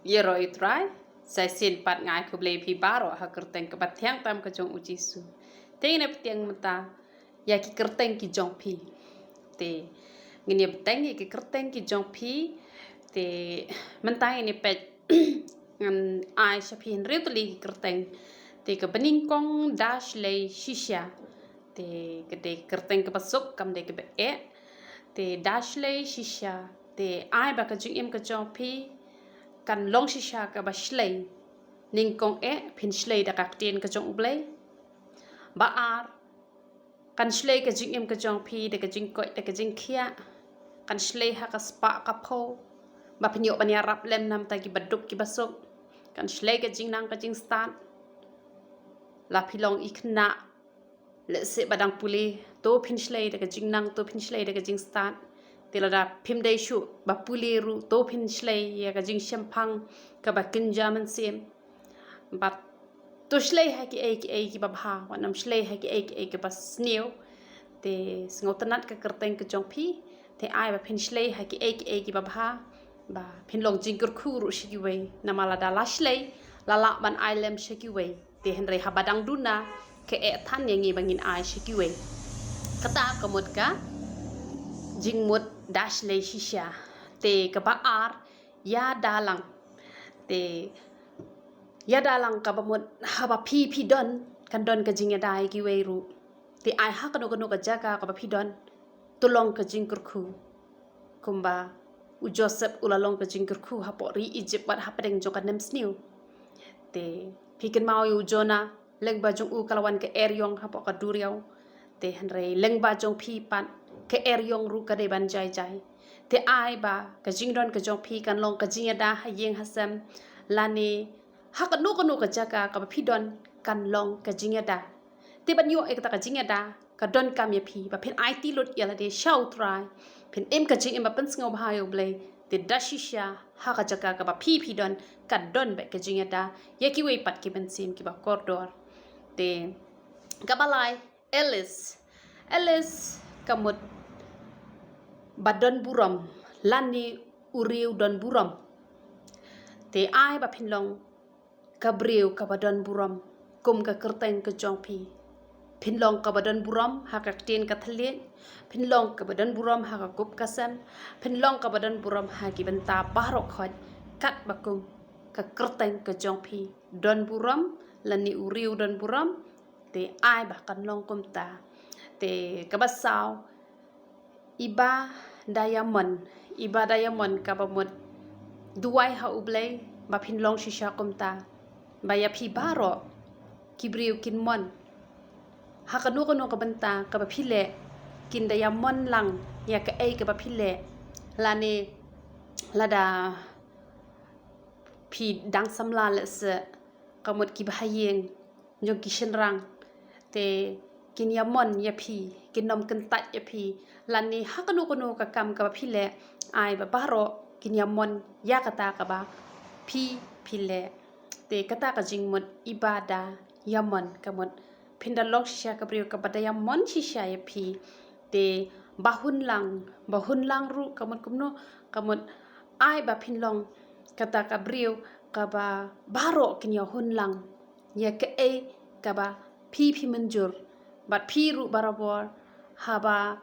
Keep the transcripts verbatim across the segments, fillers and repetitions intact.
Ïaroh ïa u Trai, sa shisien pat nga ai khublei ïa phi baroh ha ka kyrteng kaba thiang tam ka jong u Jisu. Te ngin ïa bteng mynta ïa ki kyrteng ki jong phi. Te ngin ïa bteng ïa ki kyrteng ki jong phi. Te mynta ngin ïa peit, ngan ai sha phi hynriew tylli ki kyrteng. Te kaba nyngkong, da shlei shisha. Te ka dei ka kyrteng kaba suk, kam dei kaba eh. Te da shlei shisha. Te ai ba ka jingim ka jong phi kan long shisha kaba shlei. Nyngkong eh, phin shlei da ka ktien ka jong U Blei. Ba ar, kan shlei ka jingim ka jong phi da ka jingkoit da ka jingkhiah. Kan shlei ha ka spah ka phew, ba phin ïoh ban ïarap lem na bynta kiba duk kiba suk. Kan shlei ka jingnang ka jingstad. La phi long i khynnah, lehse ba dang pule, to phin shlei da ka jingnang, to phin shlei da ka jingstad. Te lada phim dei shuh ba pule ruh, to phin shlei ïa ka jingshemphang kaba kynja mynsiem. Bad to shlei ha kiei kiei kiba bha, wat nym shlei ha kiei kiei kiba sniew. Te sngewtynnad ka kyrteng ka jong phi. Te ai ba phin shlei ha kiei kiei kiba bha, ba phin long jingkyrkhu ruh sha kiwei. Namar lada la shlei, la lah ban ai lem sha kiwei. Te hynrei haba dang duna, ka eh than ïa ngi ba ngin ai sha kiwei. Kata ka mut ka jingmut da shlei shisha. Te kaba ar, ïada lang. Te ïada lang kaba mut haba phi phi don, kan don ka jingïada ïa kiwei ruh. Te ai ha kano kano ka jaka kaba phi don, to long ka jingkyrkhu. Kumba u Joseph u la long ka jingkyrkhu hapoh ri Egypt bad hapdeng jong ka nemsniew. Te phi kynmaw ïa u Jonah, lyngba jong u ka la wan ka eriong hapoh ka duriaw. Te hynrei lyngba jong phi pat, ka eriong ruh ka dei ban jai jai. Te ai ba ka jingdon ka jong phi kan long ka jingïada ha ïing ha sem, lane ha kano kano ka jaka kaba phi don kan long ka jingïada. Te ban ïoh ïa kata ka jingïada, ka donkam ïa phi ba phin aiti lut ïa lade sha u Trai, phin im ka jingim ba pynsngewbha ïa U Blei. Te da shisha ha ka jaka kaba phi phi don, ka don beit ka jingïada ïa kiwei pat ki mynsiem kiba kordor. Te kaba lai, Alice. Alice ka mut ba don burom, lane u riew don burom. Te ai ba phin long ka briew kaba don burom kum ka kyrteng ka jong phi. Phin long kaba don burom ha ka ktien ka thylliej, phin long kaba don burom ha ka kup ka sem, phin long kaba don burom ha ki bynta baroh khoit, katba kum ka kyrteng ka jong phi don burom, lane u riew don burom. Te ai ba kan long kumta. Te kaba saw, iba diamond, iba diamond kaba mut duwai ha U Blei ba phin long shisha kumta, ba ïa phi baroh ki briew kin mon. Ha kano kano ka bynta kaba phi leh, kin diamond lang ïa kaei kaba phi leh. Lane lada phi dang samla lehse, ka mut kiba ha ïing jong ki shynrang, te kin ïa mon ïa phi, kin nym kyntait ïa phi, lane ha kano kano ka kam kaba phi leh, ai ba baroh kin ïa mon ïa kata kaba phi phi leh. Te kata ka jingmut iba diamond ka mut phin da long shisha ka briew kaba diamond shisha ïa phi. Te ba hun lang, ba hun lang ruh ka mut kumno, ka mut ai ba phin long kata ka briew kaba baroh kin ïa hun lang ïa kaei kaba phi phi mynjur. Bad phi ruh barabor, haba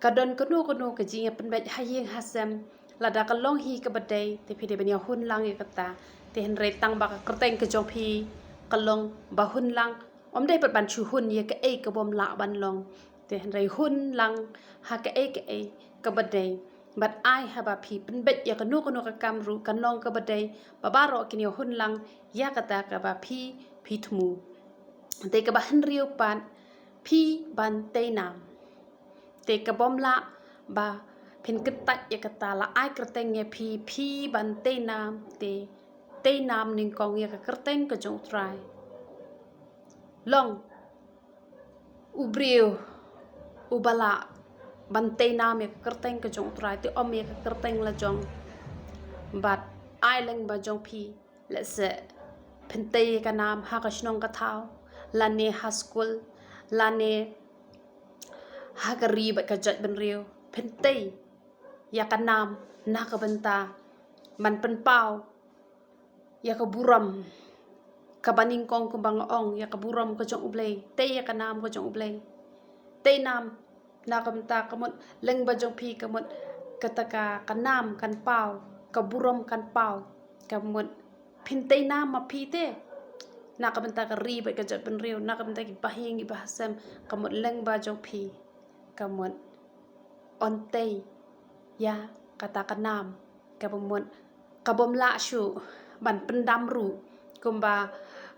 ka don kano kano ka jingïapynbeit ha ïing ha sem, lada ka long hi kaba dei, te phi dei ban ïa hun lang ïa kata. Te hynrei tang ba ka kyrteng ka jong phi ka long ba hun lang, ym dei pat ban shu hun ïa kaei ka bym lah ban long. Te hynrei hun lang ha kaei kaei kaba dei. Bad ai haba phi pynbeit ïa kano kano ka kam ruh kan long kaba dei, ba baroh kin ïa hun lang ïa kata kaba phi phi thmu. Te kaba hynriew pat, phi ban tei nam. Te ka bym lah ba phin kyntait ïa kata, la ai kyrteng ïa phi, phi ban tei nam, te tei nam nyngkong ïa ka kyrteng ka jong U Trai. Long u briew uba lah ban tei nam ïa ka kyrteng ka jong U Trai, te ym ïa ka kyrteng la jong. Bad ai lyngba jong phi, lehse phin tei ïa ka nam ha ka shnong ka thaw, lane ha skul, lane ha ka ri bad ka jaitbynriew, phin tei ïa ka nam na ka bynta ban pynpaw ïa ka burom kaba nyngkong kumba nga ong, ïa ka burom ka jong U Blei. Tei ïa ka nam ka jong U Blei. Tei nam, na ka bynta ka mut lyngba jong phi ka mut kata ka, ka nam kan paw, ka burom kan paw. Ka mut phin tei nam ma phi te, na ka bynta ka ri bad ka jaitbynriew, na ka bynta ki bahaïing ki bahasem, ka mut lyngba jong phi ka mut yn tei ïa kata ka nam kaba mut ka bym lah shuh ban pyndam ruh. Kumba,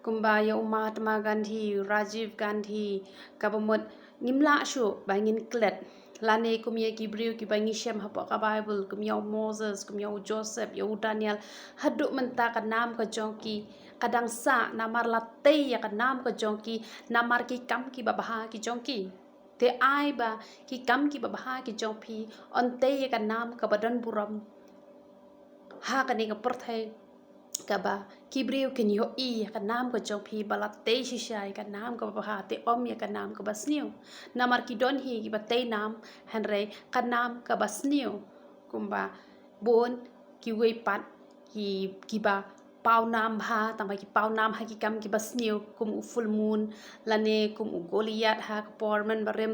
kumba ïa u Mahatma Gandhi, Rajiv Gandhi, kaba mut ngim lah shuh ba ngin klet. Lane kum ïa ki briew kiba ngi shem hapoh ka Baibl, kum ïa u Moses, kum ïa u Joseph, ïa u Daniel, haduh mynta ka nam ka jong ki ka dang sah namar la tei ïa ka nam ka jong ki, namar ki kam kiba bha ki jong ki. Te ai ba ki kam kiba bha ki jong phi yn tei ïa ka nam kaba don burom ha kane ka pyrthei, kaba ki briew kin ïohi ïa ka nam ka jong phi ba la tei shisha ïa ka nam kaba bha, te ym ïa ka nam kaba sniew. Namar ki don hi kiba tei nam, hynrei ka nam kaba sniew. Kumba bun kiwei pat ki, kiba paw nam bha, tangba ki paw nam ha ki kam kiba sniew, kum u full moon, lane kum u Goliath ha ka por mynbarim,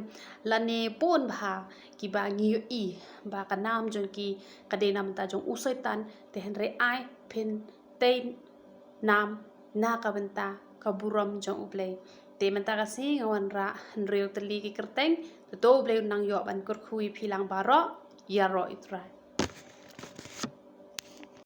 lane bun bha kiba ngi ïohi ba ka nam jong ki ka dei na bynta jong u Soitan. Te hynrei ai phin tei nam na ka bynta ka burom jong U Blei. Te mynta ka sngi nga wanrah hynriew tylli ki kyrteng. To U Blei un nang ïoh ban kyrkhu ïa phi lang baroh. Ïaroh ïa U Trai.